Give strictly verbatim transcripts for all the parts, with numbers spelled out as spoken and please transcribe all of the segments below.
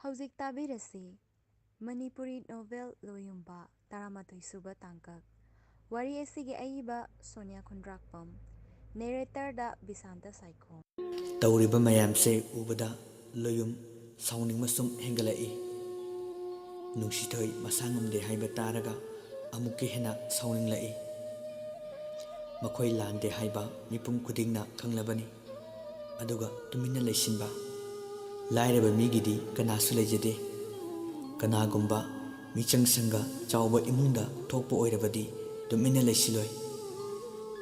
ꯍꯧꯖꯤꯛ ꯇꯥꯕꯤꯔꯁꯤ ꯃꯅꯤꯄꯨꯔꯤ ꯅꯣꯚꯦꯜ ꯂꯣꯌꯨꯝꯕ, ꯇꯔꯥꯃꯥꯊꯣꯏ ꯁꯨꯕ ꯇꯥꯡꯀꯛ꯫ ꯋꯥꯔꯤ ꯑꯁꯤꯒꯤ ꯑꯏꯕ ꯁꯣꯅꯤꯌꯥ ꯈꯨꯟꯗ꯭ꯔꯥꯛꯄꯝ, ꯅꯦꯔꯦꯇꯔꯗ ꯕꯤꯁꯥꯟꯇ ꯁꯥꯏꯈꯣꯝ꯫ ꯇꯧꯔꯤꯕ ꯃꯌꯥꯝꯁꯦ ꯎꯕꯗ ꯂꯣꯌꯨꯝ ꯁꯥꯎꯅꯤꯡꯕ ꯁꯨꯝ ꯍꯦꯟꯒꯠꯂꯛꯏ꯫ ꯅꯨꯡꯁꯤꯊꯣꯏ ꯃꯁꯥ ꯉꯝꯗꯦ ꯍꯥꯏꯕ ꯇꯥꯔꯒ ꯑꯃꯨꯛꯀ ꯍꯦꯟꯅ ꯁꯥꯎꯅꯤꯡꯂꯛꯏ꯫ ꯃꯈꯣꯏ ꯂꯥꯟꯗꯦ ꯍꯥꯏꯕ ꯃꯤꯄꯨꯝ ꯈꯨꯗꯤꯡꯅ ꯈꯪꯂꯕꯅꯤ꯫ ꯑꯗꯨꯒ ꯇꯨꯃꯤꯟꯅ ꯂꯩꯁꯤꯟꯕ꯫ ꯂꯥꯏꯔꯕ ꯃꯤꯒꯤꯗꯤ ꯀꯅꯥꯁꯨ ꯂꯩꯖꯗꯦ꯫ ꯀꯅꯥꯒꯨꯝꯕ ꯃꯤꯆꯪ ꯁꯪꯒ ꯆꯥꯎꯕ ꯏꯃꯨꯡꯗ ꯊꯣꯛꯄ ꯑꯣꯏꯔꯕꯗꯤ ꯇꯨꯃꯤꯟꯅ ꯂꯩꯁꯤꯜꯂꯣꯏ꯫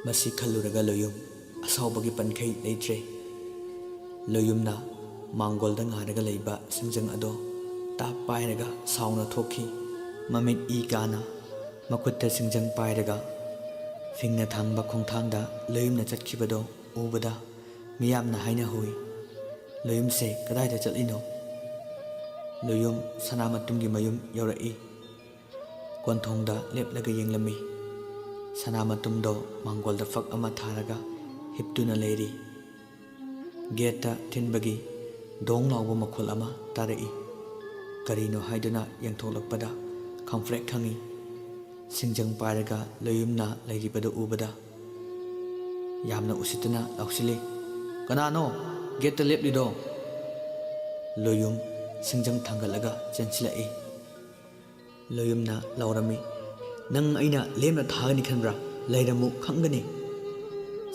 ꯃꯁꯤ ꯈꯜꯂꯨꯔꯒ ꯂꯣꯌꯨꯝ ꯑꯁꯥꯎꯕꯒꯤ ꯄꯟꯈꯩ ꯂꯩꯇ꯭ꯔꯦ꯫ ꯂꯣꯌꯨꯝꯅ ꯃꯥꯡꯒꯣꯜꯗ ꯉꯥꯔꯒ ꯂꯩꯕ ꯁꯤꯡꯖꯪ ꯑꯗꯣ ꯇꯥꯞ ꯄꯥꯏꯔꯒ ꯁꯥꯎꯅ ꯊꯣꯛꯈꯤ꯫ ꯃꯃꯤꯠ ꯏ ꯀꯥꯅ ꯃꯈꯨꯠꯇ ꯁꯤꯡꯖꯪ ꯄꯥꯏꯔꯒ ꯐꯤꯡꯅ ꯊꯥꯡꯕ ꯈꯣꯡꯊꯥꯡꯗ ꯂꯣꯌꯨꯝꯅ ꯆꯠꯈꯤꯕꯗꯣ ꯎꯕꯗ ꯃꯤꯌꯥꯝꯅ ꯍꯥꯏꯅꯍꯧꯏ, "ꯂꯣꯌꯨꯝꯁꯦ ꯀꯗꯥꯏꯗ ꯆꯠꯂꯤꯅꯣ?" ꯂꯣꯌꯨꯝ ꯁꯅꯥꯃꯇꯨꯝꯒꯤ ꯃꯌꯨꯝ ꯌꯧꯔꯛꯏ꯫ ꯀꯣꯟꯊꯣꯡꯗ ꯂꯦꯞꯂꯒ ꯌꯦꯡꯂꯝꯃꯤ꯫ ꯁꯅꯥꯃꯇꯨꯝꯗꯣ ꯃꯥꯡꯒꯣꯜꯗ ꯐꯛ ꯑꯃ ꯊꯥꯔꯒ ꯍꯤꯞꯇꯨꯅ ꯂꯩꯔꯤ꯫ ꯒꯦꯠꯇ ꯊꯤꯟꯕꯒꯤ ꯗꯣꯡ ꯂꯥꯎꯕ ꯃꯈꯣꯜ ꯑꯃ ꯇꯥꯔꯛꯏ꯫ ꯀꯔꯤꯅꯣ ꯍꯥꯏꯗꯨꯅ ꯌꯦꯡꯊꯣꯛꯂꯛꯄꯗ ꯈꯪꯐ꯭ꯔꯦꯛ ꯈꯪꯉꯤ꯫ ꯁꯤꯡꯖꯪ ꯄꯥꯏꯔꯒ ꯂꯣꯌꯨꯝꯅ ꯂꯩꯔꯤꯕꯗꯨ ꯎꯕꯗ ꯌꯥꯝꯅ ꯎꯁꯤꯠꯇꯅ ꯂꯥꯎꯁꯤꯜꯂꯤ, "ꯀꯅꯥꯅꯣ ꯒꯦꯠꯇ ꯂꯦꯞꯂꯤꯗꯣ?" ꯂꯣꯌꯨꯝ ꯁꯤꯡꯖꯪ ꯊꯥꯡꯒꯠꯂꯒ ꯆꯦꯟꯁꯤꯜꯂꯛꯏ꯫ ꯂꯣꯌꯨꯝꯅ ꯂꯥꯎꯔꯝꯃꯤ, "ꯅꯪ ꯑꯩꯅ ꯂꯦꯝꯅ ꯊꯥꯒꯅꯤ ꯈꯟꯕ꯭ꯔꯥ? ꯂꯩꯔꯝꯃꯨ, ꯈꯪꯒꯅꯤ!"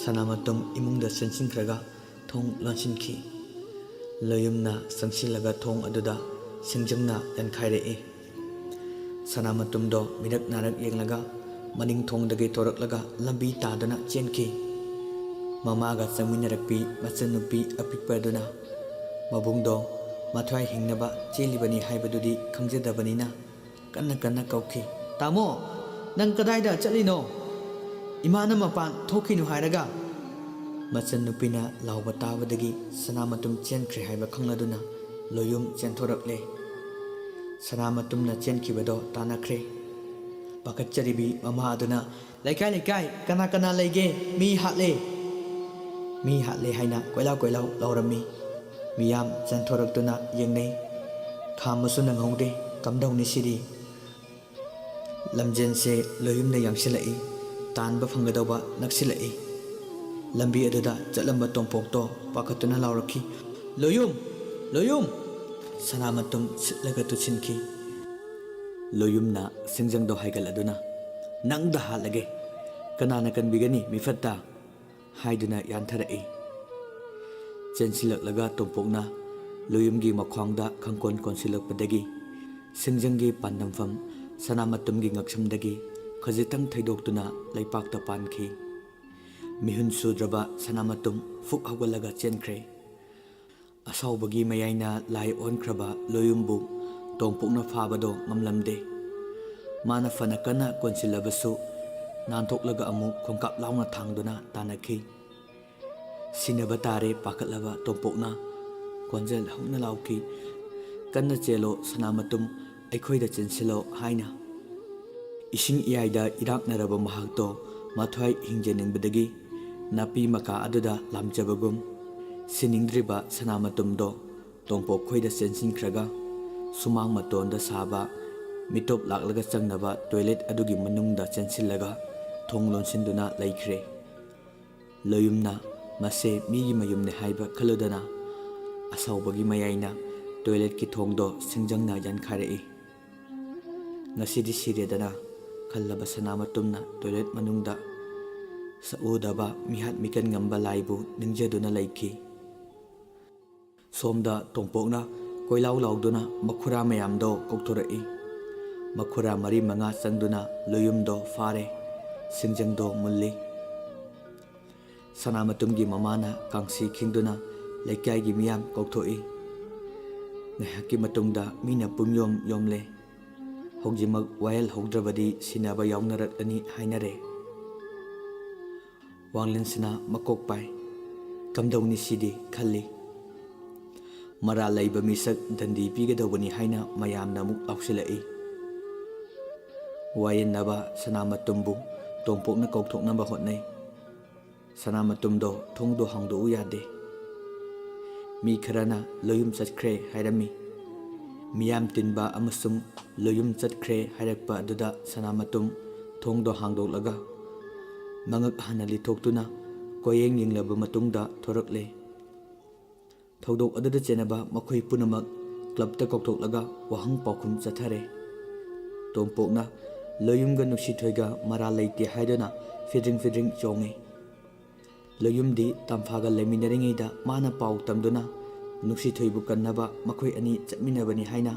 ꯁꯅꯥꯃꯇꯨꯝ ꯏꯃꯨꯡꯗ ꯆꯦꯟꯁꯤꯟꯈ꯭ꯔꯒ ꯊꯣꯡ ꯂꯣꯟꯁꯤꯟꯈꯤ꯫ ꯂꯣꯌꯨꯝꯅ ꯆꯪꯁꯤꯜꯂꯒ ꯊꯣꯡ ꯑꯗꯨꯗ ꯁꯤꯡꯖꯪꯅ ꯌꯥꯟꯈꯥꯏꯔꯛꯏ꯫ ꯁꯅꯥꯃꯇꯨꯝꯗꯣ ꯃꯤꯔꯛ ꯅꯥꯔꯛ ꯌꯦꯡꯂꯒ ꯃꯅꯤꯡ ꯊꯣꯡꯗꯒꯤ ꯊꯣꯔꯛꯂꯒ ꯂꯝꯕꯤ ꯇꯥꯗꯨꯅ ꯆꯦꯟꯈꯤ꯫ ꯃꯃꯥꯒ ꯆꯪꯃꯤꯟꯅꯔꯛꯄꯤ ꯃꯆꯟꯅꯨꯄꯤ ꯑꯄꯤꯛꯄ ꯑꯗꯨꯅ ꯃꯕꯨꯡꯗꯣ ꯃꯊ꯭ꯋꯥꯏ ꯍꯤꯡꯅꯕ ꯆꯦꯜꯂꯤꯕꯅꯤ ꯍꯥꯏꯕꯗꯨꯗꯤ ꯈꯪꯖꯗꯕꯅꯤꯅ ꯀꯟꯅ ꯀꯟꯅ ꯀꯧꯈꯤ, "ꯇꯥꯃꯣ, ꯅꯪ ꯀꯗꯥꯏꯗ ꯆꯠꯂꯤꯅꯣ? ꯏꯃꯥꯅ ꯃꯄꯥꯟ ꯊꯣꯛꯈꯤꯅꯨ ꯍꯥꯏꯔꯒ?" ꯃꯆꯟꯅꯨꯄꯤꯅ ꯂꯥꯎꯕ ꯇꯥꯕꯗꯒꯤ ꯁꯅꯥꯃꯇꯨꯝ ꯆꯦꯟꯈ꯭ꯔꯦ ꯍꯥꯏꯕ ꯈꯪꯂꯗꯨꯅ ꯂꯣꯌꯨꯝ ꯆꯦꯟꯊꯣꯔꯛꯂꯦ꯫ ꯁꯅꯥꯃꯇꯨꯝꯅ ꯆꯦꯟꯈꯤꯕꯗꯣ ꯇꯥꯅꯈ꯭ꯔꯦ꯫ ꯄꯥꯈꯠꯆꯔꯤꯕꯤ ꯃꯃꯥ ꯑꯗꯨꯅ, "ꯂꯩꯀꯥꯏ ꯂꯩꯀꯥꯏ ꯀꯅꯥ ꯀꯅꯥ ꯂꯩꯒꯦ? ꯃꯤ ꯍꯥꯠꯂꯦ! ꯃꯤ ꯍꯥꯠꯂꯦ!" ꯍꯥꯏꯅ ꯀꯣꯏꯂꯥꯎ ꯀꯣꯏꯂꯥꯎ ꯂꯥꯎꯔꯝꯃꯤ꯫ ꯃꯤꯌꯥꯝ ꯆꯦꯟꯊꯣꯔꯛꯇꯨꯅ ꯌꯦꯡꯅꯩ꯫ ꯈꯥꯝꯕꯁꯨ ꯅꯪꯍꯧꯗꯦ꯫ ꯀꯝꯗꯧꯅꯤ ꯁꯤꯗꯤ? ꯂꯝꯖꯦꯟꯁꯦ ꯂꯣꯌꯨꯝꯅ ꯌꯥꯡꯁꯤꯜꯂꯛꯏ꯫ ꯇꯥꯟꯕ ꯐꯪꯒꯗꯧꯕ ꯅꯛꯁꯤꯜꯂꯛꯏ꯫ ꯂꯝꯕꯤ ꯑꯗꯨꯗ ꯆꯠꯂꯝꯕ ꯇꯣꯝꯄꯣꯛꯇꯣ ꯄꯥꯈꯠꯇꯨꯅ ꯂꯥꯎꯔꯛꯈꯤ, "ꯂꯣꯌꯨꯝ! ꯂꯣꯌꯨꯝ!" ꯁꯅꯥꯃꯇꯨꯝ ꯁꯤꯠꯂꯒ ꯇꯨꯁꯤꯟꯈꯤ꯫ ꯂꯣꯌꯨꯝꯅ ꯁꯤꯡꯖꯪꯗꯣ ꯍꯥꯏꯒꯠꯂꯗꯨꯅ, "ꯅꯪꯗ ꯍꯥꯠꯂꯒꯦ! ꯀꯅꯥꯅ ꯀꯟꯕꯤꯒꯅꯤ ꯃꯤꯐꯠꯇ?" ꯍꯥꯏꯗꯨꯅ ꯌꯥꯟꯊꯔꯛꯏ꯫ ꯆꯦꯟꯁꯤꯜꯂꯛꯂꯒ ꯇꯣꯝꯄꯣꯛꯅ ꯂꯣꯌꯨꯝꯒꯤ ꯃꯈ꯭ꯋꯥꯡꯗ ꯈꯪꯀꯣꯟ ꯀꯣꯟꯁꯤꯜꯂꯛꯄꯗꯒꯤ ꯁꯤꯡꯖꯪꯒꯤ ꯄꯥꯟꯗꯝꯐꯝ ꯁꯅꯥꯃꯇꯨꯝꯒꯤ ꯉꯛꯁꯝꯗꯒꯤ ꯈꯖꯤꯛꯇꯪ ꯊꯩꯗꯣꯛꯇꯨꯅ ꯂꯩꯄꯥꯛꯇ ꯄꯥꯟꯈꯤ꯫ ꯃꯤꯍꯨꯟ ꯁꯨꯗ꯭ꯔꯕ ꯁꯅꯥꯃꯇꯨꯝ ꯐꯨꯛ ꯍꯧꯒꯠꯂꯒ ꯆꯦꯟꯈ꯭ꯔꯦ꯫ ꯑꯁꯥꯎꯕꯒꯤ ꯃꯌꯥꯏꯅ ꯂꯥꯏ ꯑꯣꯟꯈ꯭ꯔꯕ ꯂꯣꯌꯨꯝꯕꯨ ꯇꯣꯝꯄꯣꯛꯅ ꯐꯥꯕꯗꯣ ꯉꯝꯂꯝꯗꯦ꯫ ꯃꯥꯅ ꯐꯅ ꯀꯟꯅ ꯀꯣꯟꯁꯤꯜꯂꯕꯁꯨ ꯅꯥꯟꯊꯣꯛꯂꯒ ꯑꯃꯨꯛ ꯈꯣꯡꯀꯥꯞ ꯂꯥꯎꯅ ꯊꯥꯡꯗꯨꯅ ꯇꯥꯟꯅꯈꯤ꯫ "ꯁꯤꯅꯕ ꯇꯥꯔꯦ" ꯄꯥꯈꯠꯂꯕ ꯇꯣꯝꯄꯣꯛꯅ ꯈꯣꯟꯖꯦꯜ ꯍꯧꯅ ꯂꯥꯎꯈꯤ, "ꯀꯟꯅ ꯆꯦꯜꯂꯣ ꯁꯅꯥꯃꯇꯨꯝ, ꯑꯩꯈꯣꯏꯗ ꯆꯦꯟꯁꯤꯜꯂꯣ" ꯍꯥꯏꯅ꯫ ꯏꯁꯤꯡ ꯏꯌꯥꯏꯗ ꯏꯔꯥꯛꯅꯔꯕ ꯃꯍꯥꯛꯇꯣ ꯃꯊ꯭ꯋꯥꯏ ꯍꯤꯡꯖꯅꯤꯡꯕꯗꯒꯤ ꯅꯥꯄꯤ ꯃꯀꯥ ꯑꯗꯨꯗ ꯂꯥꯝꯖꯕꯒꯨꯝ, ꯁꯤꯅꯤꯡꯗ꯭ꯔꯤꯕ ꯁꯅꯥꯃꯇꯨꯝꯗꯣ ꯇꯣꯝꯄꯣꯛ ꯈꯣꯏꯗ ꯆꯦꯟꯁꯤꯟꯈ꯭ꯔꯒ, ꯁꯨꯃꯥꯡ ꯃꯇꯣꯟꯗ ꯁꯥꯕ ꯃꯤꯇꯣꯞ ꯂꯥꯛꯂꯒ ꯆꯪꯅꯕ ꯇꯣꯏꯂꯦꯠ ꯑꯗꯨꯒꯤ ꯃꯅꯨꯡꯗ ꯆꯦꯟꯁꯤꯜꯂꯒ ꯊꯣꯡ ꯂꯣꯟꯁꯤꯟꯗꯨꯅ ꯂꯩꯈ꯭ꯔꯦ꯫ ꯂꯣꯌꯨꯝꯅ ꯃꯁꯦ ꯃꯤꯒꯤ ꯃꯌꯨꯝꯅꯦ ꯍꯥꯏꯕ ꯈꯜꯂꯨꯗꯅ ꯑꯁꯥꯎꯕꯒꯤ ꯃꯌꯥꯏꯅ ꯇꯣꯏꯂꯦꯠꯀꯤ ꯊꯣꯡꯗꯣ ꯁꯤꯡꯖꯪꯅ ꯌꯥꯟꯈꯥꯏꯔꯛꯏ꯫ "ꯉꯁꯤꯗꯤ ꯁꯤꯔꯦꯗꯅ" ꯈꯜꯂꯕ ꯁꯅꯥꯃꯇꯨꯝꯅ ꯇꯣꯏꯂꯦꯠ ꯃꯅꯨꯡꯗ ꯁꯛꯎꯗꯕ ꯃꯤꯍꯥꯠ ꯃꯤꯀꯟ ꯉꯝꯕ ꯂꯥꯏꯕꯨ ꯅꯤꯡꯖꯗꯨꯅ ꯂꯩꯈꯤ꯫ ꯁꯣꯝꯗ ꯇꯣꯝꯄꯣꯛꯅ ꯀꯣꯏꯂꯥꯎ ꯂꯥꯎꯗꯨꯅ ꯃꯈꯨꯔꯥ ꯃꯌꯥꯝꯗꯣ ꯀꯧꯊꯣꯔꯛꯏ꯫ ꯃꯈꯨꯔꯥ ꯃꯔꯤ ꯃꯉꯥ ꯆꯪꯗꯨꯅ ꯂꯣꯌꯨꯝꯗꯣ ꯐꯥꯔꯦ꯫ ꯁꯤꯡꯖꯪꯗꯣ ꯃꯨꯜꯂꯤ꯫ ꯁꯅꯥꯃꯇꯨꯝꯒꯤ ꯃꯃꯥꯅ ꯀꯥꯡꯁꯤ ꯈꯤꯡꯗꯨꯅ ꯂꯩꯀꯥꯏꯒꯤ ꯃꯤꯌꯥꯝ ꯀꯧꯊꯣꯛꯏ꯫ ꯉꯥꯏꯍꯥꯛꯀꯤ ꯃꯇꯨꯡꯗ ꯃꯤꯅ ꯄꯨꯡꯌꯣꯝ ꯌꯣꯝꯂꯦ꯫ ꯍꯧꯖꯤꯛꯃꯛ ꯋꯥꯌꯦꯜ ꯍꯧꯗ꯭ꯔꯕꯗꯤ ꯁꯤꯅꯕ ꯌꯥꯎꯅꯔꯛꯂꯅꯤ ꯍꯥꯏꯅꯔꯦ꯫ ꯋꯥꯡꯂꯦꯟꯁꯅꯥ ꯃꯀꯣꯛ ꯄꯥꯏ꯫ "ꯀꯝꯗꯧꯅꯤ ꯁꯤꯗꯤ?" ꯈꯜꯂꯤ꯫ ꯃꯔꯥꯜ ꯂꯩꯕ ꯃꯤꯁꯛ ꯗꯟꯗꯤ ꯄꯤꯒꯗꯧꯕꯅꯤ ꯍꯥꯏꯅ ꯃꯌꯥꯝꯅ ꯑꯃꯨꯛ ꯂꯥꯎꯁꯤꯜꯂꯛꯏ꯫ ꯋꯥꯌꯦꯟꯅꯕ ꯁꯅꯥꯃꯇꯨꯝꯕꯨ ꯇꯣꯝꯄꯣꯛꯅ ꯀꯧꯊꯣꯛꯅꯕ ꯍꯣꯠꯅꯩ꯫ ꯁꯅꯥꯃꯇꯨꯝꯗꯣ ꯊꯣꯡꯗꯣ ꯍꯥꯡꯗꯣꯛꯎ ꯌꯥꯗꯦ꯫ ꯃꯤ ꯈꯔꯅ ꯂꯣꯌꯨꯝ ꯆꯠꯈ꯭ꯔꯦ ꯍꯥꯏꯔꯝꯃꯤ꯫ ꯃꯤꯌꯥꯝ ꯇꯤꯟꯕ ꯑꯃꯁꯨꯡ ꯂꯣꯌꯨꯝ ꯆꯠꯈ꯭ꯔꯦ ꯍꯥꯏꯔꯛꯄ ꯑꯗꯨꯗ ꯁꯅꯥꯃꯇꯨꯝ ꯊꯣꯡꯗꯣ ꯍꯥꯡꯗꯣꯛꯂꯒ ꯃꯉꯛ ꯍꯥꯟꯅ ꯂꯤꯊꯣꯛꯇꯨꯅ ꯀꯣꯌꯦꯡ ꯌꯦꯡꯂꯕ ꯃꯇꯨꯡꯗ ꯊꯣꯔꯛꯂꯦ꯫ ꯊꯧꯗꯣꯛ ꯑꯗꯨꯗ ꯆꯦꯟꯅꯕ ꯃꯈꯣꯏ ꯄꯨꯝꯅꯃꯛ ꯀ꯭ꯂꯕꯇ ꯀꯧꯊꯣꯛꯂꯒ ꯋꯥꯍꯪ ꯄꯥꯎꯈꯨꯝ ꯆꯠꯊꯔꯦ꯫ ꯇꯣꯝꯄꯣꯛꯅ ꯂꯣꯌꯨꯝꯒ ꯅꯨꯡꯁꯤꯊꯣꯏꯒ ꯃꯔꯥꯜ ꯂꯩꯇꯦ ꯍꯥꯏꯗꯨꯅ ꯐꯤꯗ꯭ꯔꯤꯡ ꯐꯤꯗ꯭ꯔꯤꯡ ꯆꯣꯡꯉꯤ꯫ ꯂꯣꯌꯨꯝꯗꯤ ꯇꯝꯐꯥꯒ ꯂꯩꯃꯤꯟꯅꯔꯤꯉꯩꯗ ꯃꯥꯅ ꯄꯥꯎ ꯇꯝꯗꯨꯅ ꯅꯨꯡꯁꯤꯊꯣꯏꯕꯨ ꯀꯟꯅꯕ ꯃꯈꯣꯏ ꯑꯅꯤ ꯆꯠꯃꯤꯟꯅꯕꯅꯤ ꯍꯥꯏꯅ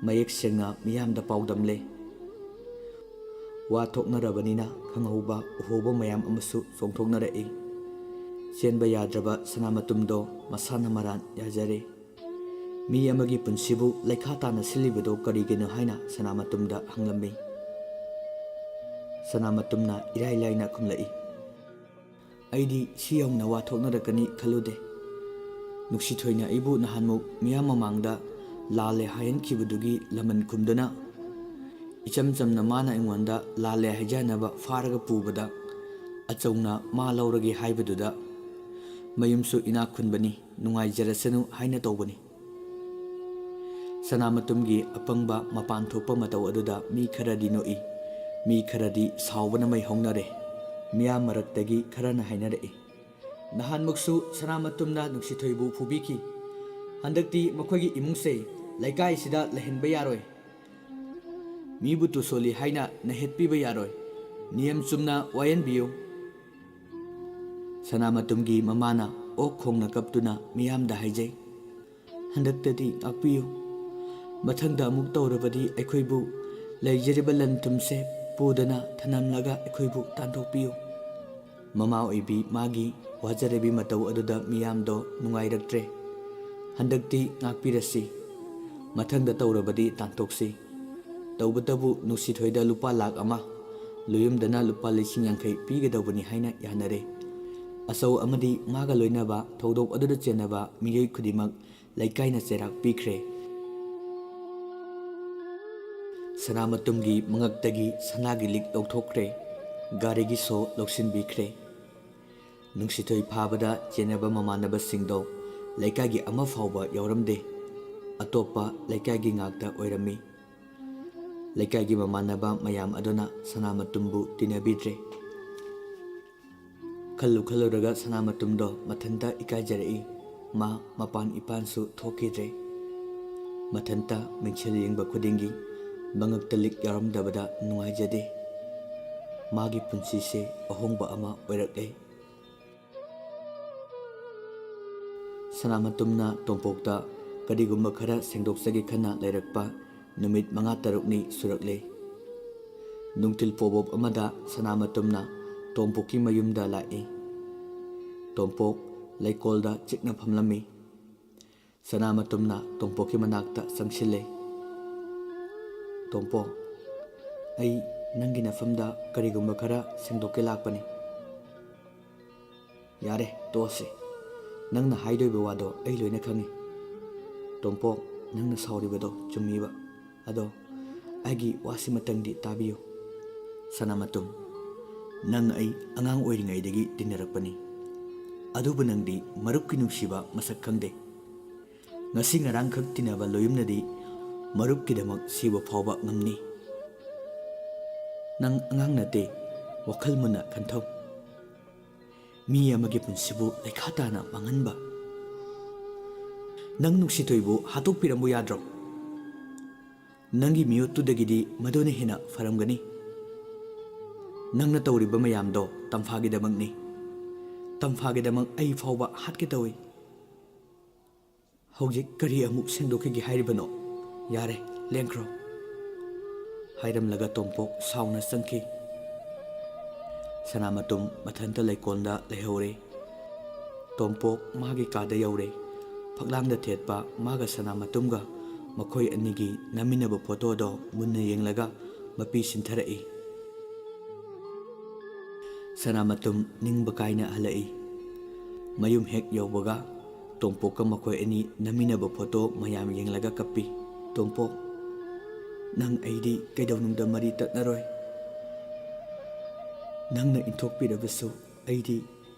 ꯃꯌꯦꯛ ꯁꯦꯡꯅ ꯃꯤꯌꯥꯝꯗ ꯄꯥꯎꯗꯝꯂꯦ꯫ ꯋꯥ ꯊꯣꯛꯅꯔꯕꯅꯤꯅ ꯈꯪꯍꯧꯕ ꯎꯍꯧꯕ ꯃꯌꯥꯝ ꯑꯃꯁꯨ ꯆꯣꯡꯊꯣꯛꯅꯔꯛꯏ꯫ ꯆꯦꯟꯕ ꯌꯥꯗ꯭ꯔꯕ ꯁꯅꯥꯃꯇꯨꯝꯗꯣ ꯃꯁꯥꯅ ꯃꯔꯥꯟ ꯌꯥꯖꯔꯦ꯫ ꯃꯤ ꯑꯃꯒꯤ ꯄꯨꯟꯁꯤꯕꯨ ꯂꯩꯈꯥ ꯇꯥꯅ ꯁꯤꯜꯂꯤꯕꯗꯣ ꯀꯔꯤꯒꯤꯅꯣ ꯍꯥꯏꯅ ꯁꯅꯥꯃꯇꯨꯝꯗ ꯍꯪꯂꯝꯃꯤ꯫ ꯁꯅꯥꯃꯇꯨꯝꯅ ꯏꯔꯥꯏ ꯂꯥꯏꯅ ꯈꯨꯝꯂꯛꯏ, "ꯑꯩꯗꯤ ꯁꯤ ꯌꯧꯅ ꯋꯥ ꯊꯣꯛꯅꯔꯛꯀꯅꯤ ꯈꯜꯂꯨꯗꯦ꯫ ꯅꯨꯡꯁꯤꯊꯣꯏꯅ ꯑꯩꯕꯨ ꯅꯍꯥꯟꯃꯨꯛ ꯃꯤꯌꯥꯝ ꯃꯃꯥꯡꯗ ꯂꯥꯜꯂꯦ ꯍꯥꯏꯍꯟꯈꯤꯕꯗꯨꯒꯤ ꯂꯃꯟ ꯈꯨꯝꯗꯨꯅ ꯏꯆꯝ ꯆꯝꯅ ꯃꯥꯅ ꯑꯩꯉꯣꯟꯗ ꯂꯥꯜꯂꯦ ꯍꯥꯏꯖꯅꯕ ꯐꯥꯔꯒ ꯄꯨꯕꯗ ꯑꯆꯧꯅ ꯃꯥ ꯂꯧꯔꯒꯦ ꯍꯥꯏꯕꯗꯨꯗ ꯃꯌꯨꯝꯁꯨ ꯏꯅꯥꯛ ꯈꯨꯟꯕꯅꯤ, ꯅꯨꯡꯉꯥꯏꯖꯔꯁꯅꯨ ꯍꯥꯏꯅ ꯇꯧꯕꯅꯤ꯫" ꯁꯅꯥꯃꯇꯨꯝꯒꯤ ꯑꯄꯪꯕ ꯃꯄꯥꯟ ꯊꯣꯛꯄ ꯃꯇꯧ ꯑꯗꯨꯗ ꯃꯤ ꯈꯔꯗꯤ ꯅꯣꯛꯏ, ꯃꯤ ꯈꯔꯗꯤ ꯁꯥꯎꯕꯅ ꯃꯩ ꯍꯧꯅꯔꯦ꯫ ꯃꯤꯌꯥꯝ ꯃꯔꯛꯇꯒꯤ ꯈꯔꯅ ꯍꯥꯏꯅꯔꯛꯏ, "ꯅꯍꯥꯟꯃꯨꯛꯁꯨ ꯁꯅꯥꯃꯇꯨꯝꯅ ꯅꯨꯡꯁꯤꯊꯣꯏꯕꯨ ꯐꯨꯕꯤꯈꯤ꯫ ꯍꯟꯗꯛꯇꯤ ꯃꯈꯣꯏꯒꯤ ꯏꯃꯨꯡꯁꯦ ꯂꯩꯀꯥꯏꯁꯤꯗ ꯂꯩꯍꯟꯕ ꯌꯥꯔꯣꯏ꯫ ꯃꯤꯕꯨ ꯇꯨꯁꯣꯜꯂꯤ ꯍꯥꯏꯅ ꯅꯩꯍꯠꯄꯤꯕ ꯌꯥꯔꯣꯏ꯫ ꯅꯤꯌꯝ ꯆꯨꯝꯅ ꯋꯥꯌꯦꯟꯕꯤꯌꯨ꯫" ꯁꯅꯥꯃꯇꯨꯝꯒꯤ ꯃꯃꯥꯅ ꯑꯣꯛ ꯈꯣꯡꯅ ꯀꯞꯇꯨꯅ ꯃꯤꯌꯥꯝꯗ ꯍꯥꯏꯖꯩ, "ꯍꯟꯗꯛꯇꯗꯤ ꯉꯥꯛꯄꯤꯌꯨ꯫ ꯃꯊꯪꯗ ꯑꯃꯨꯛ ꯇꯧꯔꯕꯗꯤ ꯑꯩꯈꯣꯏꯕꯨ ꯂꯩꯖꯔꯤꯕ ꯂꯟ ꯊꯨꯝꯁꯦ ꯄꯨꯗꯅ ꯊꯅꯝꯂꯒ ꯑꯩꯈꯣꯏꯕꯨ ꯇꯥꯟꯊꯣꯛꯄꯤꯌꯨ꯫" ꯃꯃꯥ ꯑꯣꯏꯕꯤ ꯃꯥꯒꯤ ꯋꯥꯖꯔꯕꯤ ꯃꯇꯧ ꯑꯗꯨꯗ ꯃꯤꯌꯥꯝꯗꯣ ꯅꯨꯡꯉꯥꯏꯔꯛꯇ꯭ꯔꯦ꯫ "ꯍꯟꯗꯛꯇꯤ ꯉꯥꯛꯄꯤꯔꯁꯤ꯫ ꯃꯊꯪꯗ ꯇꯧꯔꯕꯗꯤ ꯇꯥꯟꯊꯣꯛꯁꯤ꯫ ꯇꯧꯕꯇꯕꯨ ꯅꯨꯡꯁꯤꯊꯣꯏꯗ ꯂꯨꯄꯥ ꯂꯥꯈ ꯑꯃ, ꯂꯣꯌꯨꯝꯗꯅ ꯂꯨꯄꯥ ꯂꯤꯁꯤꯡ ꯌꯥꯡꯈꯩ ꯄꯤꯒꯗꯧꯕꯅꯤ" ꯍꯥꯏꯅ ꯌꯥꯅꯔꯦ꯫ ꯑꯆꯧ ꯑꯃꯗꯤ ꯃꯥꯒ ꯂꯣꯏꯅꯕ ꯊꯧꯗꯣꯛ ꯑꯗꯨꯗ ꯆꯦꯟꯅꯕ ꯃꯤꯑꯣꯏ ꯈꯨꯗꯤꯡꯃꯛ ꯂꯩꯀꯥꯏꯅ ꯆꯩꯔꯥꯛ ꯄꯤꯈ꯭ꯔꯦ꯫ ꯁꯅꯥꯃꯇꯨꯝꯒꯤ ꯃꯉꯛꯇꯒꯤ ꯁꯅꯥꯒꯤ ꯂꯤꯛ ꯂꯧꯊꯣꯛꯈ꯭ꯔꯦ꯫ ꯒꯥꯔꯤꯒꯤ ꯁꯣ ꯂꯧꯁꯤꯟꯕꯤꯈ꯭ꯔꯦ꯫ ꯅꯨꯡꯁꯤꯊꯣꯏ ꯐꯥꯕꯗ ꯆꯦꯟꯅꯕ ꯃꯃꯥꯟꯅꯕꯁꯤꯡꯗꯣ ꯂꯩꯀꯥꯏꯒꯤ ꯑꯃ ꯐꯥꯎꯕ ꯌꯥꯎꯔꯝꯗꯦ꯫ ꯑꯇꯣꯞꯄ ꯂꯩꯀꯥꯏꯒꯤ ꯉꯥꯛꯇ ꯑꯣꯏꯔꯝꯃꯤ꯫ ꯂꯩꯀꯥꯏꯒꯤ ꯃꯃꯥꯟꯅꯕ ꯃꯌꯥꯝ ꯑꯗꯨꯅ ꯁꯅꯥꯃꯇꯨꯝꯕꯨ ꯇꯤꯟꯅꯕꯤꯗ꯭ꯔꯦ꯫ ꯈꯜꯂꯨ ꯈꯜꯂꯨꯔꯒ ꯁꯅꯥꯃꯇꯨꯝꯗꯣ ꯃꯊꯟꯇ ꯏꯀꯥꯏꯖꯔꯛꯏ꯫ ꯃꯥ ꯃꯄꯥꯟ ꯏꯄꯥꯟꯁꯨ ꯊꯣꯛꯈꯤꯗ꯭ꯔꯦ꯫ ꯃꯊꯟꯇ ꯃꯤꯡꯁꯦꯜ ꯌꯦꯡꯕ ꯈꯨꯗꯤꯡꯒꯤ ꯃꯉꯛꯇ ꯂꯤꯛ ꯌꯥꯎꯔꯝꯗꯕꯗ ꯅꯨꯡꯉꯥꯏꯖꯗꯦ꯫ ꯃꯥꯒꯤ ꯄꯨꯟꯁꯤꯁꯦ ꯑꯍꯣꯡꯕ ꯑꯃ ꯑꯣꯏꯔꯛꯂꯦ꯫ ꯁꯅꯥꯃꯇꯨꯝꯅ ꯇꯣꯝꯄꯣꯛꯇ ꯀꯔꯤꯒꯨꯝꯕ ꯈꯔ ꯁꯦꯡꯗꯣꯛꯆꯒꯦ ꯈꯟꯅ ꯂꯩꯔꯛꯄ ꯅꯨꯃꯤꯠ ꯃꯉꯥ ꯇꯔꯨꯛꯅꯤ ꯁꯨꯔꯛꯂꯦ꯫ ꯅꯨꯡꯊꯤꯜ ꯄꯣꯕꯣꯞ ꯑꯃꯗ ꯁꯅꯥꯃꯇꯨꯝꯅ ꯇꯣꯝꯄꯣꯛꯀꯤ ꯃꯌꯨꯝꯗ ꯂꯥꯛꯏ꯫ ꯇꯣꯝꯄꯣꯛ ꯂꯩꯀꯣꯜꯗ ꯆꯤꯛꯅ ꯐꯝꯂꯝꯃꯤ꯫ ꯁꯅꯥꯃꯇꯨꯝꯅ ꯇꯣꯝꯄꯣꯛꯀꯤ ꯃꯅꯥꯛꯇ ꯆꯪꯁꯤꯜꯂꯦ꯫ "ꯇꯣꯝꯄꯣꯛ, ꯑꯩ ꯅꯪꯒꯤ ꯅꯐꯝꯗ ꯀꯔꯤꯒꯨꯝꯕ ꯈꯔ ꯁꯦꯡꯗꯣꯛꯀꯦ ꯂꯥꯛꯄꯅꯤ꯫" "ꯌꯥꯔꯦ, ꯇꯣꯛꯑꯁꯤ꯫ ꯅꯪꯅ ꯍꯥꯏꯗꯣꯏꯕ ꯋꯥꯗꯣ ꯑꯩ ꯂꯣꯏꯅ ꯈꯪꯉꯤ꯫ ꯇꯣꯝꯄꯣꯛ, ꯅꯪꯅ ꯁꯥꯎꯔꯤꯕꯗꯣ ꯆꯨꯝꯃꯤꯕ꯫ ꯑꯗꯣ ꯑꯩꯒꯤ ꯋꯥꯁꯤꯃꯇꯪꯗꯤ ꯇꯥꯕꯤꯌꯨ꯫ ꯁꯅꯥꯃꯇꯨꯝ, ꯅꯪ ꯑꯩ ꯑꯉꯥꯡ ꯑꯣꯏꯔꯤꯉꯩꯗꯒꯤ ꯇꯤꯟꯅꯔꯛꯄꯅꯤ꯫ ꯑꯗꯨꯕꯨ ꯅꯪꯗꯤ ꯃꯔꯨꯞꯀꯤ ꯅꯨꯡꯁꯤꯕ ꯃꯁꯛ ꯈꯪꯗꯦ꯫ ꯉꯁꯤ ꯉꯔꯥꯡꯈꯛ ꯇꯤꯟꯅꯕ ꯂꯣꯌꯨꯝꯅꯗꯤ ꯃꯔꯨꯞꯀꯤꯗꯃꯛ ꯁꯤꯕ ꯐꯥꯎꯕ ꯉꯝꯅꯤ꯫ ꯅꯪ ꯑꯉꯥꯡ ꯅꯠꯇꯦ, ꯋꯥꯈꯜ ꯃꯨꯟꯅ ꯈꯟꯊꯧ꯫ ꯃꯤ ꯑꯃꯒꯤ ꯄꯨꯟꯁꯤꯕꯨ ꯂꯩꯈꯥ ꯇꯥꯅ ꯃꯥꯡꯍꯟꯕ꯫ ꯅꯪ ꯅꯨꯡꯁꯤꯊꯣꯏꯕꯨ ꯍꯥꯠꯇꯣꯛꯄꯤꯔꯝꯃꯨ ꯌꯥꯗ꯭ꯔꯣ? ꯅꯪꯒꯤ ꯃꯤꯑꯣꯠꯇꯨꯗꯒꯤꯗꯤ ꯃꯗꯨꯅ ꯍꯦꯟꯅ ꯐꯔꯝꯒꯅꯤ꯫ ꯅꯪꯅ ꯇꯧꯔꯤꯕ ꯃꯌꯥꯝꯗꯣ ꯇꯝꯐꯥꯒꯤꯗꯃꯛꯅꯤ꯫ ꯇꯝꯐꯥꯒꯤꯗꯃꯛ ꯑꯩ ꯐꯥꯎꯕ ꯍꯥꯠꯀꯦ ꯇꯧꯏ꯫ ꯍꯧꯖꯤꯛ ꯀꯔꯤ ꯑꯃꯨꯛ ꯁꯦꯡꯗꯣꯛꯈꯤꯒꯦ ꯍꯥꯏꯔꯤꯕꯅꯣ? ꯌꯥꯔꯦ, ꯂꯦꯡꯈ꯭ꯔꯣ꯫" ꯍꯥꯏꯔꯝꯂꯒ ꯇꯣꯝꯄꯣꯛ ꯁꯥꯎꯅ ꯆꯪꯈꯤ꯫ ꯁꯅꯥꯃꯇꯨꯝ ꯃꯊꯟꯇ ꯂꯩꯀꯣꯜꯗ ꯂꯩꯍꯧꯔꯦ꯫ ꯇꯣꯝꯄꯣꯛ ꯃꯥꯒꯤ ꯀꯥꯗ ꯌꯧꯔꯦ꯫ ꯐꯛꯂꯥꯡꯗ ꯊꯦꯠꯄ ꯃꯥꯒ ꯁꯅꯥꯃꯇꯨꯝꯒ ꯃꯈꯣꯏ ꯑꯅꯤꯒꯤ ꯅꯝꯃꯤꯟꯅꯕ ꯐꯣꯇꯣꯗꯣ ꯃꯨꯟꯅ ꯌꯦꯡꯂꯒ ꯃꯄꯤ ꯁꯤꯟꯊꯔꯛꯏ꯫ ꯁꯅꯥꯃꯇꯨꯝ ꯅꯤꯡꯕ ꯀꯥꯏꯅ ꯍꯜꯂꯛꯏ꯫ ꯃꯌꯨꯝ ꯍꯦꯛ ꯌꯧꯕꯒ ꯇꯣꯝꯄꯣꯛꯀ ꯃꯈꯣꯏ ꯑꯅꯤ ꯅꯝꯃꯤꯟꯅꯕ ꯐꯣꯇꯣ ꯃꯌꯥꯝ ꯌꯦꯡꯂꯒ ꯀꯞꯄꯤ꯫ "ꯇꯣꯝꯄꯣꯛ, ꯅꯪ ꯑꯩꯗꯤ ꯀꯩꯗꯧꯅꯨꯡꯗ ꯃꯔꯤ ꯇꯠꯅꯔꯣꯏ꯫ ꯅꯪꯅ ꯏꯟꯊꯣꯛꯄꯤꯔꯕꯁꯨ ꯑꯩꯗꯤ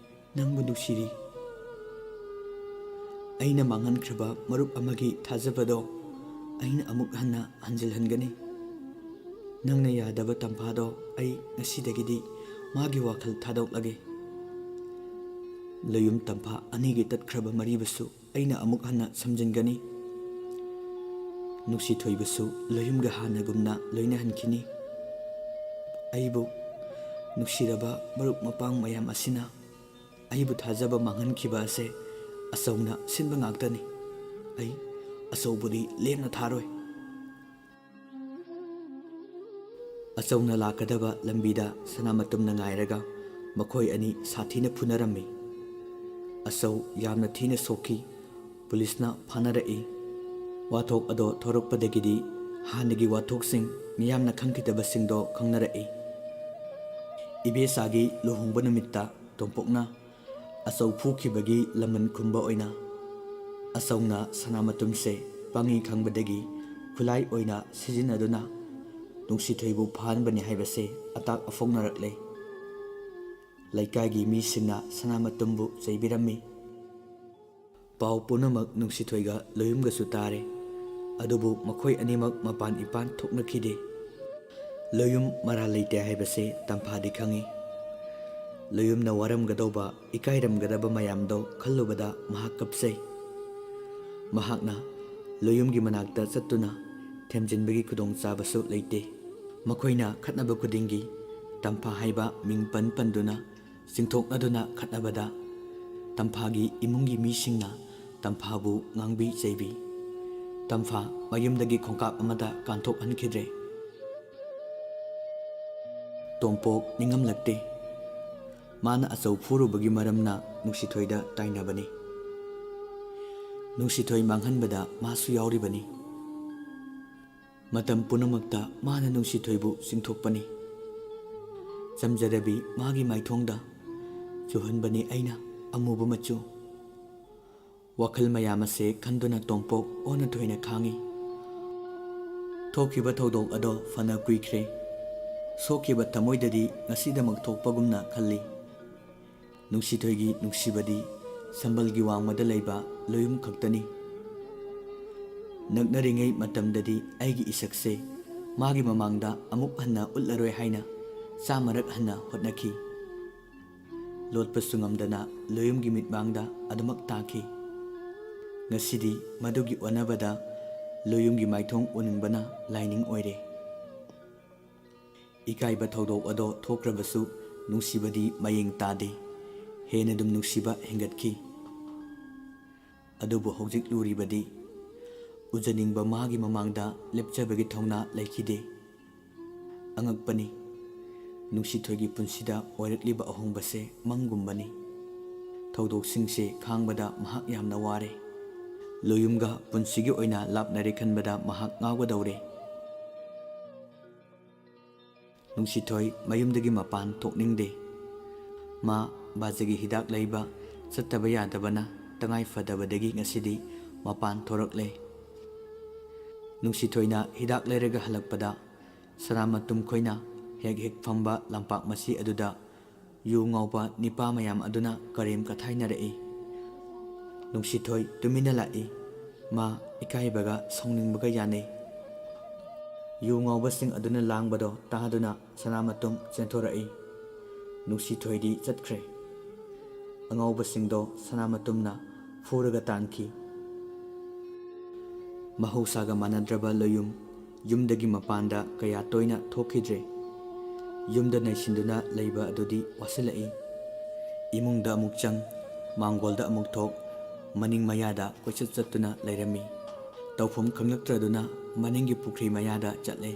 ꯅꯪꯕꯨ ꯅꯨꯡꯁꯤꯔꯤ꯫ ꯑꯩꯅ ꯃꯥꯡꯍꯟꯈ꯭ꯔꯕ ꯃꯔꯨꯞ ꯑꯃꯒꯤ ꯊꯥꯖꯕꯗꯣ ꯑꯩꯅ ꯑꯃꯨꯛ ꯍꯟꯅ ꯍꯟꯖꯤꯜꯍꯟꯒꯅꯤ꯫ ꯅꯪꯅ ꯌꯥꯗꯕ ꯇꯝꯐꯥꯗꯣ ꯑꯩ ꯉꯁꯤꯗꯒꯤꯗꯤ ꯃꯥꯒꯤ ꯋꯥꯈꯜ ꯊꯥꯗꯣꯛꯂꯒꯦ꯫ ꯂꯣꯌꯨꯝ ꯇꯝꯐꯥ ꯑꯅꯤꯒꯤ ꯇꯠꯈ꯭ꯔꯕ ꯃꯔꯤꯕꯨꯁꯨ ꯑꯩꯅ ꯑꯃꯨꯛ ꯍꯟꯅ ꯁꯝꯖꯤꯟꯒꯅꯤ꯫ ꯅꯨꯡꯁꯤꯊꯣꯏꯕꯁꯨ ꯂꯣꯌꯨꯝꯒ ꯍꯥꯟꯅꯒꯨꯝꯅ ꯂꯣꯏꯅꯍꯟꯈꯤꯅꯤ꯫ ꯑꯩꯕꯨ ꯅꯨꯡꯁꯤꯔꯕ ꯃꯔꯨꯞ ꯃꯄꯥꯡ ꯃꯌꯥꯝ ꯑꯁꯤꯅ ꯑꯩꯕꯨ ꯊꯥꯖꯕ ꯃꯥꯡꯍꯟꯈꯤꯕ ꯑꯁꯦ ꯑꯆꯧꯅ ꯁꯤꯟꯕ ꯉꯥꯛꯇꯅꯤ꯫ ꯑꯩ ꯑꯆꯧꯕꯗꯤ ꯂꯦꯝꯅ ꯊꯥꯔꯣꯏ꯫ ꯑꯆꯧꯅ ꯂꯥꯛꯀꯗꯕ ꯂꯝꯕꯤꯗ ꯁꯅꯥꯃꯇꯨꯝꯅ ꯉꯥꯏꯔꯒ ꯃꯈꯣꯏ ꯑꯅꯤ ꯁꯥꯊꯤꯅ ꯐꯨꯅꯔꯝꯃꯤ꯫ ꯑꯆꯧ ꯌꯥꯝꯅ ꯊꯤꯅ ꯁꯣꯛꯈꯤ꯫ ꯄꯨꯂꯤꯁꯅ ꯐꯥꯅꯔꯛꯏ꯫ ꯋꯥꯊꯣꯛ ꯑꯗꯣ ꯊꯣꯔꯛꯄꯗꯒꯤꯗꯤ ꯍꯥꯟꯅꯒꯤ ꯋꯥꯊꯣꯛꯁꯤꯡ ꯃꯤꯌꯥꯝꯅ ꯈꯪꯈꯤꯗꯕꯁꯤꯡꯗꯣ ꯈꯪꯅꯔꯛꯏ꯫ ꯏꯕꯦꯆꯥꯒꯤ ꯂꯨꯍꯣꯡꯕ ꯅꯨꯃꯤꯠꯇ ꯇꯣꯝꯄꯣꯛꯅ ꯑꯆꯧ ꯐꯨꯈꯤꯕꯒꯤ ꯂꯃꯟ ꯈꯨꯝꯕ ꯑꯣꯏꯅ ꯑꯆꯧꯅ ꯁꯅꯥꯃꯇꯨꯝꯁꯦ ꯄꯪꯉꯤ ꯈꯪꯕꯗꯒꯤ ꯈꯨꯠꯂꯥꯏ ꯑꯣꯏꯅ ꯁꯤꯖꯤꯟꯅꯗꯨꯅ ꯅꯨꯡꯁꯤꯊꯣꯏꯕꯨ ꯐꯥꯍꯟꯕꯅꯤ ꯍꯥꯏꯕꯁꯦ ꯑꯇꯥꯛ ꯑꯐꯣꯡꯅꯔꯛꯂꯦ꯫ ꯂꯩꯀꯥꯏꯒꯤ ꯃꯤꯁꯤꯡꯅ ꯁꯅꯥꯃꯇꯨꯝꯕꯨ ꯆꯩꯕꯤꯔꯝꯃꯤ꯫ ꯄꯥꯎ ꯄꯨꯝꯅꯃꯛ ꯅꯨꯡꯁꯤꯊꯣꯏꯒ ꯂꯣꯌꯨꯝꯒꯁꯨ ꯇꯥꯔꯦ꯫ ꯑꯗꯨꯕꯨ ꯃꯈꯣꯏ ꯑꯅꯤꯃꯛ ꯃꯄꯥꯟ ꯏꯄꯥꯟ ꯊꯣꯛꯅꯈꯤꯗꯦ꯫ ꯂꯣꯌꯨꯝ ꯃꯔꯥꯜ ꯂꯩꯇꯦ ꯍꯥꯏꯕꯁꯦ ꯇꯝꯐꯥꯗꯤ ꯈꯪꯏ꯫ ꯂꯣꯌꯨꯝꯅ ꯋꯥꯔꯝꯒꯗꯧꯕ, ꯏꯀꯥꯏꯔꯝꯒꯗꯕ ꯃꯌꯥꯝꯗꯣ ꯈꯜꯂꯨꯕꯗ ꯃꯍꯥꯛ ꯀꯞꯆꯩ꯫ ꯃꯍꯥꯛꯅ ꯂꯣꯌꯨꯝꯒꯤ ꯃꯅꯥꯛꯇ ꯆꯠꯇꯨꯅ ꯊꯦꯝꯖꯤꯟꯕꯒꯤ ꯈꯨꯗꯣꯡꯆꯥꯕꯁꯨ ꯂꯩꯇꯦ꯫ ꯃꯈꯣꯏꯅ ꯈꯠꯅꯕ ꯈꯨꯗꯤꯡꯒꯤ ꯇꯝꯐꯥ ꯍꯥꯏꯕ ꯃꯤꯡ ꯄꯟ ꯄꯟꯗꯨꯅ ꯆꯤꯡꯊꯣꯛꯅꯗꯨꯅ ꯈꯠꯅꯕꯗ ꯇꯝꯐꯥꯒꯤ ꯏꯃꯨꯡꯒꯤ ꯃꯤꯁꯤꯡꯅ ꯇꯝꯐꯥꯕꯨ ꯉꯥꯡꯕꯤ ꯆꯩꯕꯤ꯫ ꯇꯝꯐꯥ ꯃꯌꯨꯝꯗꯒꯤ ꯈꯣꯡꯀꯥꯞ ꯑꯃꯗ ꯀꯥꯟꯊꯣꯛꯍꯟꯈꯤꯗ꯭ꯔꯦ꯫ ꯇꯣꯝꯄꯣꯛ ꯅꯤꯡꯉꯝꯂꯛꯇꯦ꯫ ꯃꯥꯅ ꯑꯆꯧ ꯐꯨꯔꯨꯕꯒꯤ ꯃꯔꯝꯅ ꯅꯨꯡꯁꯤꯊꯣꯏꯗ ꯇꯥꯏꯅꯕꯅꯤ꯫ ꯅꯨꯡꯁꯤꯊꯣꯏ ꯃꯥꯡꯍꯟꯕꯗ ꯃꯥꯁꯨ ꯌꯥꯎꯔꯤꯕꯅꯤ꯫ ꯃꯇꯝ ꯄꯨꯝꯅꯃꯛꯇ ꯃꯥꯅ ꯅꯨꯡꯁꯤꯊꯣꯏꯕꯨ ꯆꯤꯡꯊꯣꯛꯄꯅꯤ꯫ ꯆꯝꯖꯔꯕꯤ ꯃꯥꯒꯤ ꯃꯥꯏꯊꯣꯡꯗ ꯆꯨꯍꯟꯕꯅꯤ ꯑꯩꯅ ꯑꯃꯨꯕ ꯃꯆꯨ꯫ ꯋꯥꯈꯜ ꯃꯌꯥꯝ ꯑꯁꯦ ꯈꯟꯗꯨꯅ ꯇꯣꯝꯄꯣꯛ ꯑꯣꯟꯅ ꯊꯣꯏꯅ ꯈꯥꯡꯉꯤ꯫ ꯊꯣꯛꯈꯤꯕ ꯊꯧꯗꯣꯛ ꯑꯗꯣ ꯐꯅ ꯀꯨꯏꯈ꯭ꯔꯦ꯫ ꯁꯣꯛꯈꯤꯕ ꯊꯃꯣꯏꯗꯗꯤ ꯉꯁꯤꯗꯃꯛ ꯊꯣꯛꯄꯒꯨꯝꯅ ꯈꯜꯂꯤ꯫ ꯅꯨꯡꯁꯤꯊꯣꯏꯒꯤ ꯅꯨꯡꯁꯤꯕꯗꯤ ꯁꯝꯕꯜꯒꯤ ꯋꯥꯡꯃꯗ ꯂꯩꯕ ꯂꯣꯌꯨꯝ ꯈꯛꯇꯅꯤ꯫ ꯅꯛꯅꯔꯤꯉꯩ ꯃꯇꯝꯗꯗꯤ ꯑꯩꯒꯤ ꯏꯁꯛꯁꯦ ꯃꯥꯒꯤ ꯃꯃꯥꯡꯗ ꯑꯃꯨꯛ ꯍꯟꯅ ꯎꯠꯂꯔꯣꯏ ꯍꯥꯏꯅ ꯆꯥꯝꯃꯔꯛ ꯍꯟꯅ ꯍꯣꯠꯅꯈꯤ꯫ ꯂꯣꯠꯄꯁꯨ ꯉꯝꯗꯅ ꯂꯣꯌꯨꯝꯒꯤ ꯃꯤꯠꯃꯥꯡꯗ ꯑꯗꯨꯃꯛ ꯇꯥꯈꯤ꯫ ꯉꯁꯤꯗꯤ ꯃꯗꯨꯒꯤ ꯑꯣꯟꯅꯕꯗ ꯂꯣꯌꯨꯝꯒꯤ ꯃꯥꯏꯊꯣꯡ ꯎꯅꯤꯡꯕꯅ ꯂꯥꯏꯅꯤꯡ ꯑꯣꯏꯔꯦ꯫ ꯏꯀꯥꯏꯕ ꯊꯧꯗꯣꯛ ꯑꯗꯣ ꯊꯣꯛꯈ꯭ꯔꯕꯁꯨ ꯅꯨꯡꯁꯤꯕꯗꯤ ꯃꯌꯦꯡ ꯇꯥꯗꯦ꯫ ꯍꯦꯟꯅ ꯑꯗꯨꯝ ꯅꯨꯡꯁꯤꯕ ꯍꯦꯟꯒꯠꯈꯤ꯫ ꯑꯗꯨꯕꯨ ꯍꯧꯖꯤꯛ ꯂꯨꯔꯤꯕꯗꯤ ꯎꯖꯅꯤꯡꯕ ꯃꯥꯒꯤ ꯃꯃꯥꯡꯗ ꯂꯦꯞꯆꯕꯒꯤ ꯊꯧꯅꯥ ꯂꯩꯈꯤꯗꯦ꯫ ꯑꯉꯛꯄꯅꯤ꯫ ꯅꯨꯡꯁꯤꯊꯣꯏꯒꯤ ꯄꯨꯟꯁꯤꯗ ꯑꯣꯏꯔꯛꯂꯤꯕ ꯑꯍꯣꯡꯕꯁꯦ ꯃꯪꯒꯨꯝꯕꯅꯤ꯫ ꯊꯧꯗꯣꯛꯁꯤꯡꯁꯦ ꯈꯥꯡꯕꯗ ꯃꯍꯥꯛ ꯌꯥꯝꯅ ꯋꯥꯔꯦ꯫ ꯂꯣꯌꯨꯝꯒ ꯄꯨꯟꯁꯤꯒꯤ ꯑꯣꯏꯅ ꯂꯥꯞꯅꯔꯦ ꯈꯟꯕꯗ ꯃꯍꯥꯛ ꯉꯥꯎꯒꯗꯧꯔꯦ꯫ ꯅꯨꯡꯁꯤꯊꯣꯏ ꯃꯌꯨꯝꯗꯒꯤ ꯃꯄꯥꯟ ꯊꯣꯛꯅꯤꯡꯗꯦ꯫ ꯃꯥ ꯕꯥꯖꯤꯒꯤ ꯍꯤꯗꯥꯛ ꯂꯩꯕ ꯆꯠꯇꯕ ꯌꯥꯗꯕꯅ ꯇꯉꯥꯏ ꯐꯗꯕꯗꯒꯤ ꯉꯁꯤꯗꯤ ꯃꯄꯥꯟ ꯊꯣꯔꯛꯂꯦ꯫ ꯅꯨꯡꯁꯤꯊꯣꯏꯅ ꯍꯤꯗꯥꯛ ꯂꯩꯔꯒ ꯍꯜꯂꯛꯄꯗ ꯁꯅꯥꯃꯇꯨꯝ ꯈꯣꯏꯅ ꯍꯦꯛ ꯍꯦꯛ ꯐꯝꯕ ꯂꯝꯄꯥꯛ ꯃꯁꯤ ꯑꯗꯨꯗ ꯌꯨ ꯉꯥꯎꯕ ꯅꯤꯄꯥ ꯃꯌꯥꯝ ꯑꯗꯨꯅ ꯀꯔꯦꯝ ꯀꯊꯥꯏꯅꯔꯛꯏ꯫ ꯅꯨꯡꯁꯤꯊꯣꯏ ꯇꯨꯃꯤꯟꯅ ꯂꯥꯛꯏ꯫ ꯃꯥ ꯏꯀꯥꯏꯕꯒ ꯁꯥꯎꯅꯤꯡꯕꯒ ꯌꯥꯅꯩ꯫ ꯌꯨ ꯉꯥꯎꯕꯁꯤꯡ ꯑꯗꯨꯅ ꯂꯥꯡꯕꯗꯣ ꯇꯥꯗꯨꯅ ꯁꯅꯥꯃꯇꯨꯝ ꯆꯦꯟꯊꯣꯔꯛꯏ꯫ ꯅꯨꯡꯁꯤꯊꯣꯏꯗꯤ ꯆꯠꯈ꯭ꯔꯦ꯫ ꯑꯉꯥꯎꯕꯁꯤꯡꯗꯣ ꯁꯅꯥꯃꯇꯨꯝꯅ ꯐꯨꯔꯒ ꯇꯥꯟꯈꯤ꯫ ꯃꯍꯧꯁꯥꯒ ꯃꯥꯟꯅꯗ꯭ꯔꯕ ꯂꯣꯌꯨꯝ ꯌꯨꯝꯗꯒꯤ ꯃꯄꯥꯟꯗ ꯀꯌꯥ ꯇꯣꯏꯅ ꯊꯣꯛꯈꯤꯗ꯭ꯔꯦ꯫ ꯌꯨꯝꯗ ꯅꯩꯁꯤꯟꯗꯨꯅ ꯂꯩꯕ ꯑꯗꯨꯗꯤ ꯋꯥꯁꯤꯜꯂꯛꯏ꯫ ꯏꯃꯨꯡꯗ ꯑꯃꯨꯛ ꯆꯪ, ꯃꯥꯡꯒꯣꯜꯗ ꯑꯃꯨꯛ ꯊꯣꯛ, ꯃꯅꯤꯡ ꯃꯌꯥꯗ ꯀꯣꯏꯆꯠ ꯆꯠꯇꯨꯅ ꯂꯩꯔꯝꯃꯤ꯫ ꯇꯧꯐꯝ ꯈꯪꯂꯛꯇ꯭ꯔꯗꯨꯅ ꯃꯅꯤꯡꯒꯤ ꯄꯨꯈ꯭ꯔꯤ ꯃꯌꯥꯗ ꯆꯠꯂꯦ꯫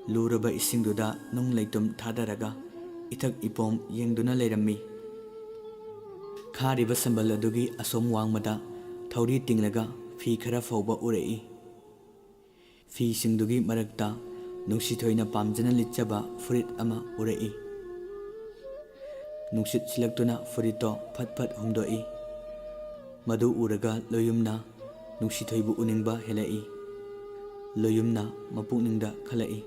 ꯂꯨꯔꯕ ꯏꯁꯤꯡꯗꯨꯗ ꯅꯨꯡ ꯂꯩꯇꯨꯝ ꯊꯥꯗꯔꯒ ꯏꯊꯛ ꯏꯄꯣꯝ ꯌꯦꯡꯗꯨꯅ ꯂꯩꯔꯝꯃꯤ꯫ ꯈꯥꯔꯤꯕ ꯁꯝꯕꯜ ꯑꯗꯨꯒꯤ ꯑꯁꯣꯝ ꯋꯥꯡꯃꯗ ꯊꯧꯔꯤ ꯇꯤꯡꯂꯒ ꯐꯤ ꯈꯔ ꯐꯧꯕ ꯎꯔꯛꯏ꯫ ꯐꯤꯁꯤꯡꯗꯨꯒꯤ ꯃꯔꯛꯇ ꯅꯨꯡꯁꯤꯊꯣꯏꯅ ꯄꯥꯝꯖꯅ ꯂꯤꯠꯆꯕ ꯐꯨꯔꯤꯠ ꯑꯃ ꯎꯔꯛꯏ꯫ ꯅꯨꯡꯁꯤꯠ ꯁꯤꯜꯂꯛꯇꯨꯅ ꯐꯨꯔꯤꯠꯇꯣ ꯐꯠ ꯐꯠ ꯍꯨꯝꯗꯣꯛꯏ꯫ ꯃꯗꯨ ꯎꯔꯒ ꯂꯣꯌꯨꯝꯅ ꯅꯨꯡꯁꯤꯊꯣꯏꯕꯨ ꯎꯅꯤꯡꯕ ꯍꯦꯜꯂꯛꯏ꯫ ꯂꯣꯌꯨꯝꯅ ꯃꯄꯨꯛꯅꯤꯡꯗ ꯈꯜꯂꯛꯏ,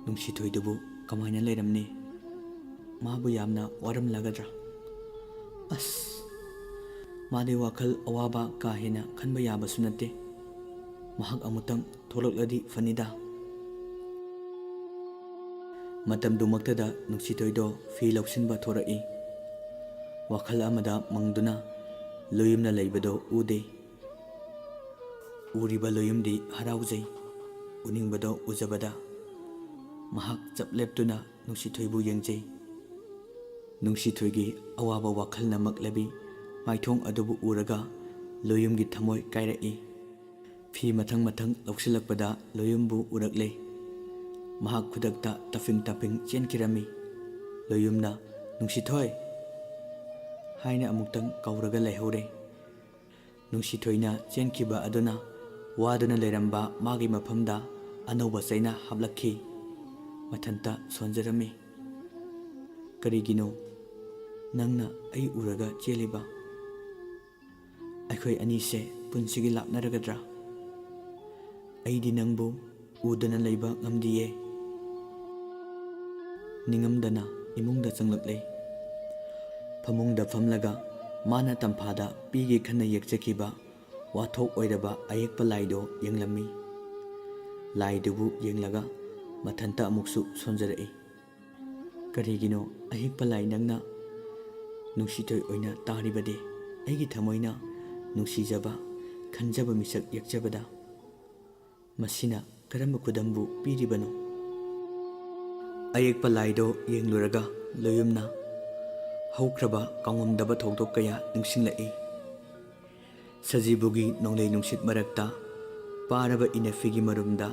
"ꯅꯨꯡꯁꯤꯊꯣꯏꯗꯨꯕꯨ ꯀꯃꯥꯏꯅ ꯂꯩꯔꯝꯅꯤ? ꯃꯥꯕꯨ ꯌꯥꯝꯅ ꯋꯥꯔꯝꯂꯒꯗ꯭ꯔꯥ? ꯑꯁ!" ꯃꯥꯗꯤ ꯋꯥꯈꯜ ꯑꯋꯥꯕ ꯀꯥ ꯍꯦꯟꯅ ꯈꯟꯕ ꯌꯥꯕꯁꯨ ꯅꯠꯇꯦ꯫ ꯃꯍꯥꯛ ꯑꯃꯨꯛꯇꯪ ꯊꯣꯛꯂꯛꯂꯗꯤ ꯐꯅꯤꯗ꯫ ꯃꯇꯝꯗꯨꯃꯛꯇꯗ ꯅꯨꯡꯁꯤꯊꯣꯏꯗꯣ ꯐꯤ ꯂꯧꯁꯤꯟꯕ ꯊꯣꯔꯛꯏ꯫ ꯋꯥꯈꯜ ꯑꯃꯗ ꯃꯪꯗꯨꯅ ꯂꯣꯌꯨꯝꯅ ꯂꯩꯕꯗꯣ ꯎꯗꯦ꯫ ꯎꯔꯤꯕ ꯂꯣꯌꯨꯝꯗꯤ ꯍꯔꯥꯎꯖꯩ꯫ ꯎꯅꯤꯡꯕꯗꯣ ꯎꯖꯕꯗ ꯃꯍꯥꯛ ꯆꯞ ꯂꯦꯞꯇꯨꯅ ꯅꯨꯡꯁꯤꯊꯣꯏꯕꯨ ꯌꯦꯡꯖꯩ꯫ ꯅꯨꯡꯁꯤꯊꯣꯏꯒꯤ ꯑꯋꯥꯕ ꯋꯥꯈꯜꯅ ꯃꯛꯂꯕꯤ ꯃꯥꯏꯊꯣꯡ ꯑꯗꯨꯕꯨ ꯎꯔꯒ ꯂꯣꯌꯨꯝꯒꯤ ꯊꯃꯣꯏ ꯀꯥꯏꯔꯛꯏ꯫ ꯐꯤ ꯃꯊꯪ ꯃꯊꯪ ꯂꯧꯁꯤꯜꯂꯛꯄꯗ ꯂꯣꯌꯨꯝꯕꯨ ꯎꯔꯛꯂꯦ꯫ ꯃꯍꯥꯛ ꯈꯨꯗꯛꯇ ꯇꯞꯐꯤꯡ ꯇꯞꯐꯤꯡ ꯆꯦꯟꯈꯤꯔꯝꯃꯤ꯫ ꯂꯣꯌꯨꯝꯅ "ꯅꯨꯡꯁꯤꯊꯣꯏ" ꯍꯥꯏꯅ ꯑꯃꯨꯛꯇꯪ ꯀꯧꯔꯒ ꯂꯩꯍꯧꯔꯦ꯫ ꯅꯨꯡꯁꯤꯊꯣꯏꯅ ꯆꯦꯟꯈꯤꯕ ꯑꯗꯨꯅ ꯋꯥꯗꯨꯅ ꯂꯩꯔꯝꯕ ꯃꯥꯒꯤ ꯃꯐꯝꯗ ꯑꯅꯧꯕ ꯆꯩꯅꯥ ꯍꯥꯞꯂꯛꯈꯤ꯫ ꯃꯊꯟꯇ ꯁꯣꯟꯖꯔꯝꯃꯤ꯫ "ꯀꯔꯤꯒꯤꯅꯣ ꯅꯪꯅ ꯑꯩ ꯎꯔꯒ ꯆꯦꯜꯂꯤꯕ? ꯑꯩꯈꯣꯏ ꯑꯅꯤꯁꯦ ꯄꯨꯟꯁꯤꯒꯤ ꯂꯥꯞꯅꯔꯒꯗ꯭ꯔꯥ? ꯑꯩꯗꯤ ꯅꯪꯕꯨ ꯎꯗꯅ ꯂꯩꯕ ꯉꯝꯗꯤꯌꯦ꯫" ꯅꯤꯡꯉꯝꯗꯅ ꯏꯃꯨꯡꯗ ꯆꯪꯂꯛꯂꯦ꯫ ꯐꯃꯨꯡꯗ ꯐꯝꯂꯒ ꯃꯥꯅ ꯇꯝꯐꯥꯗ ꯄꯤꯒꯦ ꯈꯟꯅ ꯌꯦꯛꯆꯈꯤꯕ ꯋꯥꯊꯣꯛ ꯑꯣꯏꯔꯕ ꯑꯌꯦꯛꯄ ꯂꯥꯏꯗꯣ ꯌꯦꯡꯂꯝꯃꯤ꯫ ꯂꯥꯏꯗꯨꯕꯨ ꯌꯦꯡꯂꯒ ꯃꯊꯟꯇ ꯑꯃꯨꯛꯁꯨ ꯁꯣꯟꯖꯔꯛꯏ꯫ "ꯀꯔꯤꯒꯤꯅꯣ ꯑꯌꯦꯛꯄ ꯂꯥꯏ ꯅꯪꯅ ꯅꯨꯡꯁꯤꯊꯣꯏ ꯑꯣꯏꯅ ꯇꯥꯔꯤꯕꯗꯤ? ꯑꯩꯒꯤ ꯊꯃꯣꯏꯅ ꯅꯨꯡꯁꯤꯖꯕ, ꯈꯟꯖꯕ ꯃꯤꯁꯛ ꯌꯦꯛꯆꯕꯗ ꯃꯁꯤꯅ ꯀꯔꯝꯕ ꯈꯨꯗꯝꯕꯨ ꯄꯤꯔꯤꯕꯅꯣ?" ꯑꯌꯦꯛꯄ ꯂꯥꯏꯗꯣ ꯌꯦꯡꯂꯨꯔꯒ ꯂꯣꯌꯨꯝꯅ ꯍꯧꯈ꯭ꯔꯕ ꯀꯥꯎꯉꯝꯗꯕ ꯊꯧꯗꯣꯛ ꯀꯌꯥ ꯅꯤꯡꯁꯤꯡꯂꯛꯏ꯫ ꯁꯖꯤꯕꯨꯒꯤ ꯅꯣꯡꯂꯩ ꯅꯨꯡꯁꯤꯠ ꯃꯔꯛꯇ ꯄꯥꯔꯕ ꯏꯅꯐꯤꯒꯤ ꯃꯔꯨꯝꯗ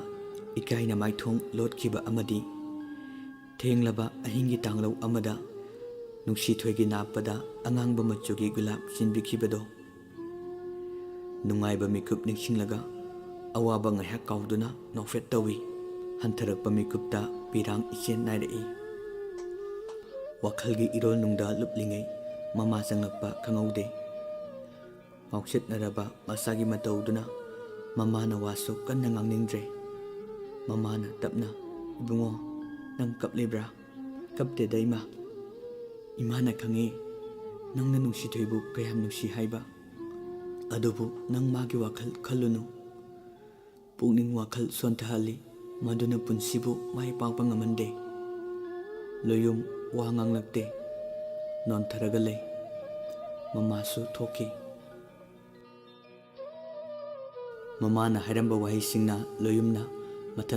ꯏꯀꯥꯏꯅ ꯃꯥꯏꯊꯣꯡ ꯂꯣꯠꯈꯤꯕ ꯑꯃꯗꯤ ꯊꯦꯡꯂꯕ ꯑꯍꯤꯡꯒꯤ ꯇꯥꯡꯂꯧ ꯑꯃꯗ ꯅꯨꯡꯁꯤꯊꯣꯏꯒꯤ ꯅꯥꯞꯄꯗ ꯑꯉꯥꯡꯕ ꯃꯆꯨꯒꯤ ꯒꯨꯂꯥꯞ ꯆꯤꯟꯕꯤꯈꯤꯕꯗꯣ꯫ ꯅꯨꯡꯉꯥꯏꯕ ꯃꯤꯀꯨꯞ ꯅꯤꯡꯁꯤꯡꯂꯒ ꯑꯋꯥꯕ ꯉꯥꯏꯍꯥꯛ ꯀꯥꯎꯗꯨꯅ ꯅꯣꯛꯐꯦꯠ ꯇꯧꯏ꯫ ꯍꯟꯊꯔꯛꯄ ꯃꯤꯀꯨꯞꯇ ꯄꯤꯔꯥꯡ ꯏꯆꯦꯟ ꯅꯥꯏꯔꯛꯏ꯫ ꯋꯥꯈꯜꯒꯤ ꯏꯔꯣꯜꯅꯨꯡꯗ ꯂꯨꯞꯂꯤꯉꯩ ꯃꯃꯥ ꯆꯪꯂꯛꯄ ꯈꯪꯍꯧꯗꯦ꯫ ꯉꯥꯎꯆꯦꯠꯅꯔꯕ ꯃꯁꯥꯒꯤ ꯃꯇꯧꯗꯨꯅ ꯃꯃꯥꯅ ꯋꯥꯁꯨ ꯀꯟꯅ ꯉꯥꯡꯅꯤꯡꯗ꯭ꯔꯦ꯫ ꯃꯃꯥꯅ ꯇꯞꯅ, "ꯏꯕꯨꯡꯉꯣ, ꯅꯪ ꯀꯞꯂꯤꯕ꯭ꯔꯥ?" "ꯀꯞꯇꯦꯗ ꯏꯃꯥ꯫ ꯏꯃꯥꯅ ꯈꯪꯉꯤ, ꯅꯪꯅ ꯅꯨꯡꯁꯤꯊꯣꯏꯕꯨ ꯀꯌꯥꯝ ꯅꯨꯡꯁꯤ ꯍꯥꯏꯕ? ꯑꯗꯨꯕꯨ ꯅꯪ ꯃꯥꯒꯤ ꯋꯥꯈꯜ ꯈꯜꯂꯨꯅꯨ꯫ ꯄꯨꯛꯅꯤꯡ ꯋꯥꯈꯜ ꯁꯣꯟꯊꯍꯜꯂꯤ꯫ ꯃꯗꯨꯅ ꯄꯨꯟꯁꯤꯕꯨ ꯃꯥꯏ ꯄꯥꯛꯄ ꯉꯝꯍꯟꯗꯦ꯫ ꯂꯣꯌꯨꯝ ꯋꯥ ꯉꯥꯡꯂꯛꯇꯦ꯫ ꯅꯣꯟꯊꯔꯒ ꯂꯩ꯫ ꯃꯃꯥꯁꯨ ꯊꯣꯛꯈꯤ꯫ ꯃꯃꯥꯅ ꯍꯥꯏꯔꯝꯕ ꯋꯥꯍꯩꯁꯤꯡꯅ ꯂꯣꯌꯨꯝꯅ